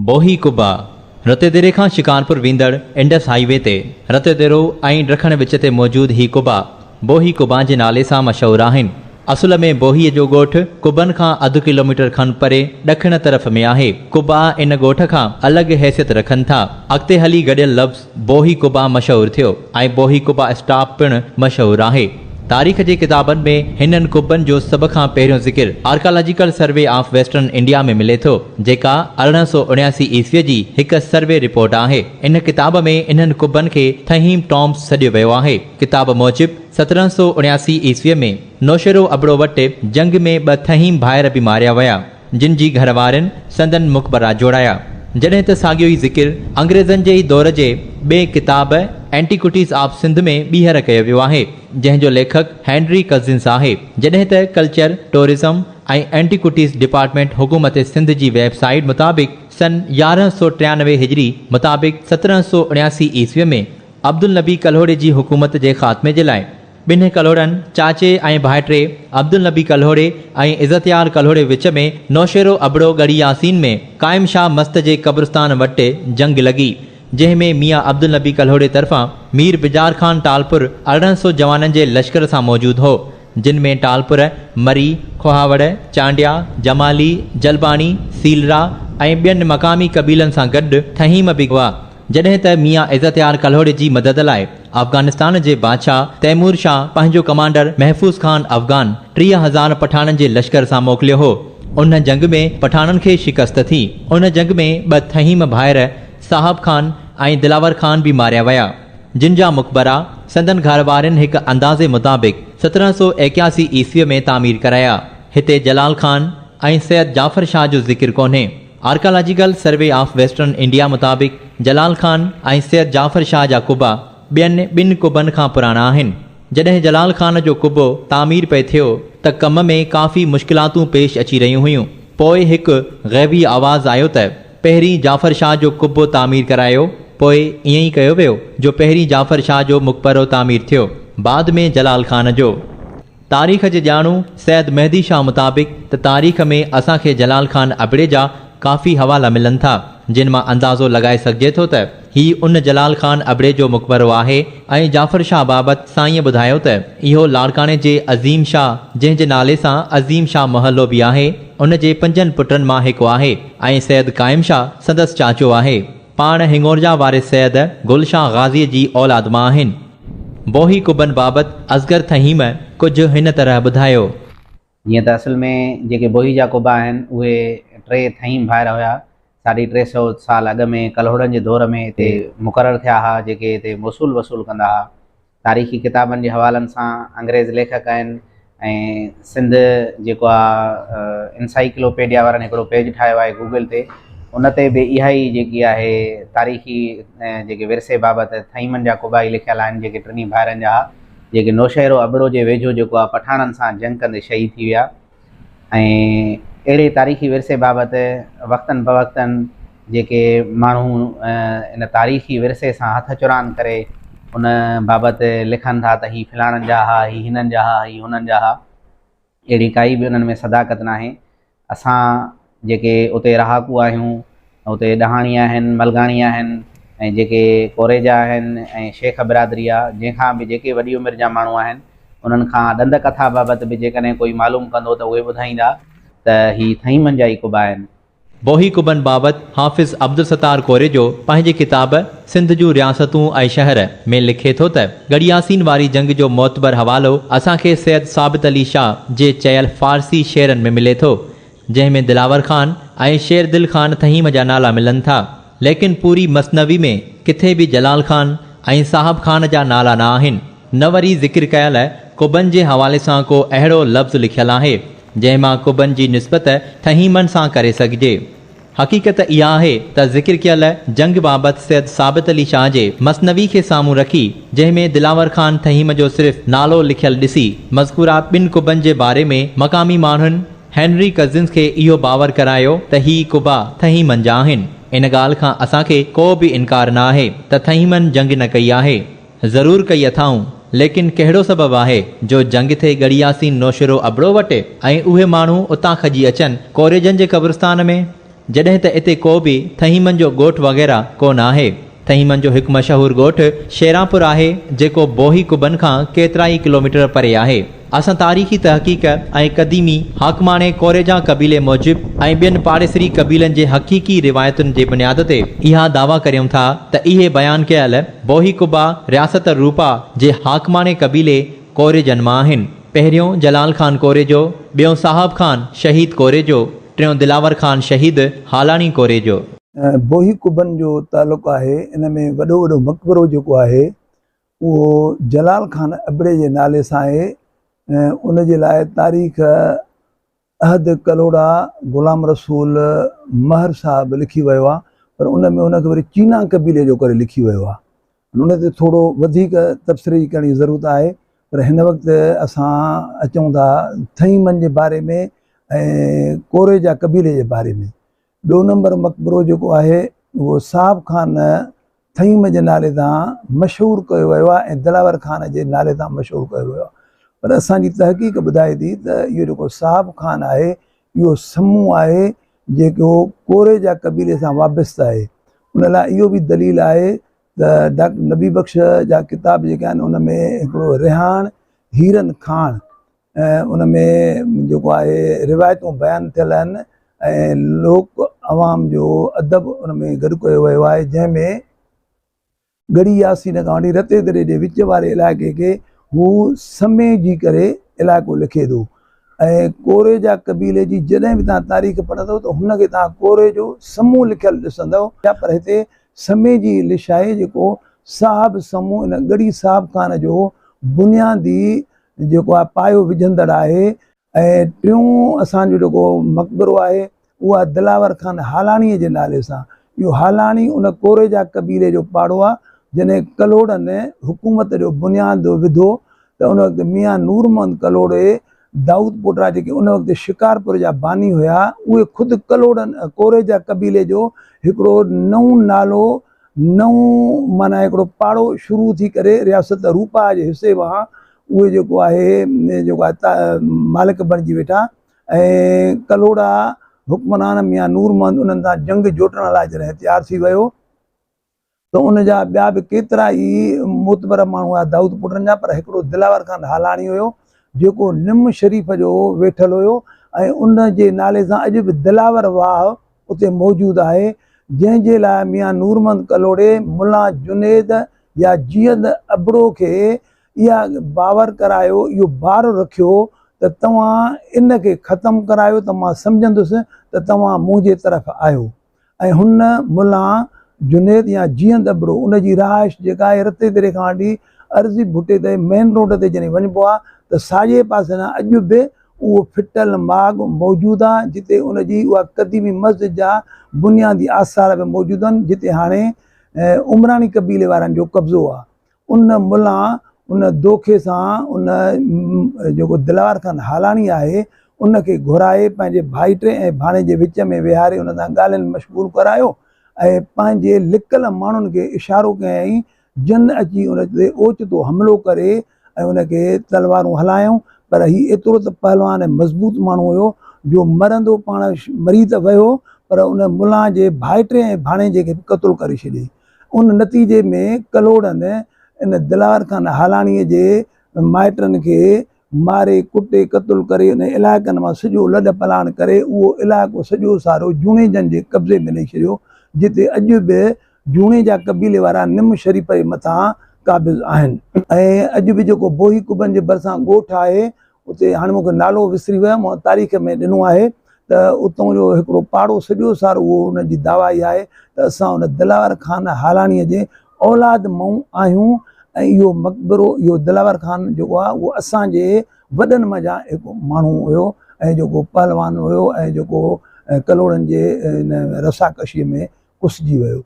بوهي قبا، رتيديري کان شڪارپور ويندڙ انڊس هائي وي تي رتيديرو ۽ ڊکڻ وچ تي موجود هي قبا بوهي قبا جي نالي سان مشهور آهن. اصل ۾ بوهيء جو ڳوٺ قبن کان اڌ ڪلوميٽر کن پري ڏکڻ طرف ۾ آهي. قبا ان ڳوٺ کان الڳ حيثيت رکن ٿا. اڳتي هلي گڏيل لفظ بوهي قبا مشهور ٿيو ۽ بوهي قبا اسٽاپ پڻ مشهور آهي. تاريخ جي ڪتابن ۾ هنن قبن جو سڀ کان پهريون ذڪر archaeological survey of western India ۾ ملي ٿو، جيڪا 1879 عيسويء جي هڪ سروي رپورٽ آهي. ان ڪتاب ۾ انهن قبن کي ٿهيم ٽامس سڏيو ويو آهي. ڪتاب موجب 1779 عيسويء ۾ نوشهرو ابڙو وٽ جنگ ۾ ٻه ٿهيم ڀائر به ماريا ويا. جن جي گهر وارين سندن مقبرا جوڙايا. جڏهن ته ساڳيو ئي ذڪر انگريزن جي ئي دور جي ٻئي ڪتاب Antiquities of Sindh ۾ ٻيهر ڪيو ويو آهي، جنهن جو ليکڪ هينري ڪزنس آهي. جڏهن ته ڪلچر، ٽوئرزم ۽ اينٽيڪوٽيز ڊپارٽمينٽ حڪومت سنڌ جي ويب سائيٽ مطابق سن 1193 هجري مطابق 1779 عيسويء ۾ عبدالنبي ڪلهوڙي جي حڪومت جي خاتمي جي لاء ٻنهي ڪلهوڙن، چاچي ۽ ڀائٽي عبدالنبي ڪلهوڙي ۽ عزتيار ڪلهوڙي وچ ۾ نوشهرو ابڙو ڳڙهي ياسين ۾ قائم شاهه مست جي قبرستان وٽ جنگ لڳي، جنهن ۾ ميان عبدالنبي ڪلهوڙي طرفان مير بجار خان ٽالپر 18 سو جوانن جي لشڪر سان موجود هو، جن ۾ ٽالپر، مري، کهاوڙ، چانڊيا، جمالي، جلباڻي، سيلرا ۽ ٻين مقامي قبيلن سان گڏ ٿهيم به هئا. جڏهن ته ميان عزت يار ڪلهوڙي جي مدد لاء افغانستان جي بادشاهه تيمور شاهه پنهنجو ڪمانڊر محفوظ خان افغان 30,000 پٺاڻن جي لشڪر سان موڪليو هو. ان جنگ ۾ پٺاڻن کي شڪست ٿي. ان جنگ ۾ ٻه ٿهيم ڀائر صاحب خان ۽ دلاور خان به ماريا ويا، جن جا مقبرا سندن گهر وارين هڪ اندازي مطابق 1781 عيسويء ۾ تعمير ڪرايا. هتي جلال خان ۽ سيد جعفر شاهه جو ذڪر ڪونهي. Archaeological survey of western India مطابق جلال خان ۽ سيد جعفر شاهه جا قبا ٻين ٻن قبن کان پراڻا آهن. جڏهن جلال خان جو قبو تعمير پئي ٿيو ته ڪم ۾ ڪافي مشڪلاتون پيش اچي رهيون هيون. پوء هڪ غيبي آواز آيو ته پهرين جعفر شاهه جو قبو تعمير ڪرايو. پوء ائين ئي ڪيو ويو جو پهرين جعفر شاهه جو مقبرو تعمير ٿيو بعد ۾ جلال خان جو. تاريخ جي ڄاڻو سيد مهدي شاهه مطابق ته تاريخ ۾ اسان کي جلال خان ابڙي جا ڪافي حوالا ملن ٿا، جن مان اندازو لڳائي سگهجي ٿو ته هي ان جلال خان ابڙي جو مقبرو آهي ۽ جعفر شاهه بابت سائينء ٻڌايو ته اهو لاڙڪاڻي جي عظيم شاهه جنهن جي نالي سان عظيم شاهه محلو به آهي ان جي پنجن پٽن مان هڪ آهي ۽ سيد قائم شاهه سندس چاچو آهي. پاڻ هڱورجا واري سيد گل شاهه غازيء جي اولاد مان آهن. بوهي قبن بابت اصغر ٿهيم ڪجهه هن طرح ٻڌايو. جيئن ته اصل ۾ جيڪي بوهي جا قبا آهن اهي ٽي ٿهيم ڀائر هيا. ساڍي ٽي سئو سال اڳ ۾ ڪلهوڙن جي دور ۾ هتي مقرر ٿيا ها جيڪي هتي موصول وصول ڪندا ها. تاريخي ڪتابن جي حوالن سان انگريز ليکڪ آهن ۽ سنڌ جيڪو آ انسائيڪلو پيڊيا وارن هڪڙو پيج ٺاهيو آهي گوگل تي ان تي به اها ئي جيڪي آهي تاريخي جيڪي ورثي بابت ٿهيمن جا قبا ئي لکيل آهن جيڪي ٽنهي ڀائرن جا جيڪي نوشهرو ابڙو جي ويجهو جيڪو آ پٺاڻن سان جنگ ڪندي شهيد ٿي ويا ۽ اهڙي تاريخي ورثي بابت وقتن بوقتن جيڪي ماڻهو ان تاريخي ورثي سان هٿ چراند ڪري ان بابت لکن ٿا ته هي فلاڻن جا ها، هي هنن جا ها، هي هنن جا ها، اهڙي ڪائي به انهن ۾ صداقت ناهي. اسان جيڪي اتي رهاڪو آهيون، اتي ڏهاڻي آهن، ملغاڻي آهن ۽ جيڪي ڪوريجا آهن ۽ شيخ برادري آ، جنهن کان به جيڪي وڏي عمر جا ماڻهو آهن، انهن کان ڏند ڪٿا بابت به جيڪڏهن ڪوئي معلوم ڪندو ته اهي ٻڌائيندا ته هي ٿهيمن جا ئي قبا آهن. بوهي قبن بابت حافظ عبدالستار ڪوريجو پنهنجي ڪتاب سنڌ جون رياستون ۽ شهر ۾ لکي ٿو ته ڳڙهياسين واري جنگ جو معتبر حوالو اسان کي سيد ثابت علي شاهه جي چيل فارسي شعرن ۾ ملي ٿو جنهن ۾ دلاور خان ۽ شير دل خان ٿهيم جا نالا ملن ٿا، ليڪن پوري مثنوي ۾ ڪٿي به جلال خان ۽ صاحب خان جا نالا نه آهن، نه وري ذڪر ڪيل قبن جي حوالي سان ڪو اهڙو لفظ لکيل آهي، جنهن مان قبن جي نسبت ٿهيمن سان ڪري سگهجي. حقيقت اها آهي ته ذڪر ڪيل جنگ بابت سيد ثابت علي شاهه جي مثنوي کي سامهون رکي، جنهن ۾ دلاور خان ٿهيم جو صرف نالو لکيل ڏسي، مذڪوره ٻن قبن جي باري ۾ مقامي ماڻهن هينري ڪزنس کي اهو باور ڪرايو ته هي قبا ٿهيمن جا آهن. ان ڳالهه کان اسان کي ڪو به انڪار نه آهي ته ٿهيمن جنگ نه ڪئي آهي. ضرور ڪئي اٿائون، ليڪن ڪهڙو سبب آهي جو جنگ ٿئي ڳڙهياسين نوشهرو ابڙو وٽ ۽ اهي ماڻهو اتان کڄي اچن ڪوريجن جي قبرستان ۾؟ جڏهن ته اتي ڪو به ٿهيمن جو ڳوٺ وغيره ڪو نه آهي. ٿهيمن جو هڪ مشهور ڳوٺ شيرانپور آهي، جيڪو بوهي قبن کان ڪيترائي ڪلوميٽر پري آهي. اسان تاريخي تحقيق ۽ قديمي حاڪماڻي ڪوريجا قبيلي موجب ۽ ٻين پاڙيسري قبيلن جي حقيقي روايتن جي بنياد تي اها دعويٰ ڪريون ٿا ته اهي بيان ڪيل بوهي قبا رياست روپا جي حاڪماڻي قبيلي ڪوريجن مان آهن. پهريون جلال خان ڪوريجو، ٻيون صاحب خان شهيد ڪوريجو، ٽيون دلاور خان شهيد هالاڻي ڪوريجو. بوهي قبن جو تعلق آهي، ان ۾ وڏو وڏو مقبرو جيڪو آهي اهو جلال خان ابڙي جي نالي سان آهي، ان جي لاء تاريخ عهد ڪلهوڙا غلام رسول مهر صاحب لکي ويو آهي پر ان ۾ ان کي وري چينا قبيلي جو ڪري لکي ويو آهي ان تي ٿورو وڌيڪ تبصري جي ڪرڻ جي ضرورت آهي پر هن وقت اسان اچون ٿا ٿهيمن جي باري ۾ ۽ ڪوريجا قبيلي جي باري ۾ ٻيو نمبر مقبرو جيڪو آهي اهو صاحب خان ٿهيم جي نالي تان مشهور ڪيو ويو آهي ۽ دلاور خان جي نالي تان مشهور ڪيو ويو آهي پر اسان جي تحقيق ٻڌائي ٿي ته اهو جيڪو صاحب خان آهي اهو سمون آهي جيڪو ڪوريجا قبيلي سان وابسته آهي ان لاء اهو به دليل آهي ته ڊاڪٽر نبي بخش جا ڪتاب جيڪي آهن ان ۾ هڪڙو رهاڻ هيرن کاڻ ان ۾ جيڪو آهي روايتون بيان ٿيل آهن ۽ لوڪ عوام جو ادب ان ۾ گڏ ڪيو ويو آهي جنهن ۾ ڳڙهي ياسين کان وٺي رتي دري جي وچ واري علائقي کي هو سمي جي ڪري علائقو لکي ٿو ۽ ڪوريجا قبيلي جي جڏهن به توهان تاريخ پڙهندؤ ته هن کي توهان ڪوريجو سمون لکيل ڏسندؤ پر هتي سمي جي لشائي جيڪو صاحب سمون ان ڳڙهي صاحب خان جو بنيادي جيڪو آهي پايو وجهندڙ آهي ۽ ٽيون اسان جو جيڪو مقبرو آهي اهو آهي دلاور خان هالاڻيء جي نالي سان. اهو هالاڻي ان ڪوريجا قبيلي جو پاڙو آهي جڏهن ڪلهوڙن حڪومت جو بنياد وڌو ته ان وقت ميان نور محمد ڪلهوڙي دائود پوٽا جيڪي ان وقت شڪارپور جا باني هيا اهي خود ڪلهوڙن ڪوريجا قبيلي جو هڪڙو نئون نالو نئون معنيٰ هڪڙو پاڙو شروع ٿي ڪري رياست روپا جي حصي مان اهي جيڪو آهي جيڪو آهي مالڪ بڻجي ويٺا ۽ ڪلهوڙا حڪمران ميان نور محمد انهن سان جنگ جوٽڻ لاء جڏهن تيار ٿي ويو ته ان جا ٻيا به ڪيترا ئي معتبر ماڻهو هيا دائود پٽن جا پر هڪڙو دلاور خان هالاڻي هيو جيڪو نم شريف جو ويٺل هيو ۽ ان جي نالي سان اڄ به دلاور واهه اتي موجود آهي جنهن جي لاء ميان نور محمد ڪلهوڙي ملان جنيد يا جيئند ابڙو کي اها باور ڪرايو اهو بار رکيو ته توهان ان کي ختم ڪرايو ته مان سمجهندس ته توهان منهنجي طرف آهيو ۽ هن ملان جنيد يا جيئند ابڙو ان جي رهائش جيڪا آهي رتي دري کان وٺي عرضي ڀٽي تائين مين روڊ تي جڏهن وڃبو آهي ته ساڄي پاسي کان اڄ به اهو ڦٽل ماڳ موجود آهي جتي ان جي اها قديمي مسجد جا بنيادي آثار به موجود آهن جتي هاڻي عمراڻي قبيلي وارن جو قبضو آهي ان ملان ان دوکي سان ان جيڪو دلاور خان هالاڻي آهي ان کي گهرائي پنهنجي ڀائٽي ۽ ڀاڻيجي وچ ۾ ويهاري ان سان ڳالهين مشغول ڪرايو ۽ پنهنجي لڪل ماڻهن کي اشارو ڪيائين جن اچي ان تي اوچتو حملو ڪري ۽ ان کي تلوارون هلايائون پر هي ايترو ته پهلوان ۽ مضبوط ماڻهو هيو جو مرندو پاڻ مري ته ويو پر ان ملان جي ڀائٽي ۽ ڀاڻيجي کي به قتل ڪري ڇڏيائين. ان نتيجي ۾ ڪلهوڙن ان دلاور خان هالاڻيء جي مائٽن کي ماري ڪٽي قتل ڪري ان علائقن مان سڄو لڏ پلاڻ ڪري اهو علائقو سڄو سارو جوڻيجن جي قبضي ۾ ڏئي ڇڏيو جتي اڄ به جوڻيجا قبيلي وارا نم شريف جي مٿان قابض آهن. ۽ اڄ به جيڪو بوهي قبن جي ڀرسان ڳوٺ آهي اتي هاڻي مون کي نالو وسري ويو آهي مون تاريخ ۾ ڏنو آهي ته اتان جو هڪڙو پاڙو سڄو سارو اهو ان جي دعويٰ اها آهي ته اسان ان دلاور خان هالاڻيء جي اولاد مئون آهيون ۽ اهو مقبرو اهو دلاور خان جيڪو آهي اهو اسان جي وڏن منجهان هڪ ماڻهو هيو ۽ جيڪو پهلوان هيو ۽ جيڪو ڪلهوڙن جي ان رساڪشيء ۾ ڪسجي ويو.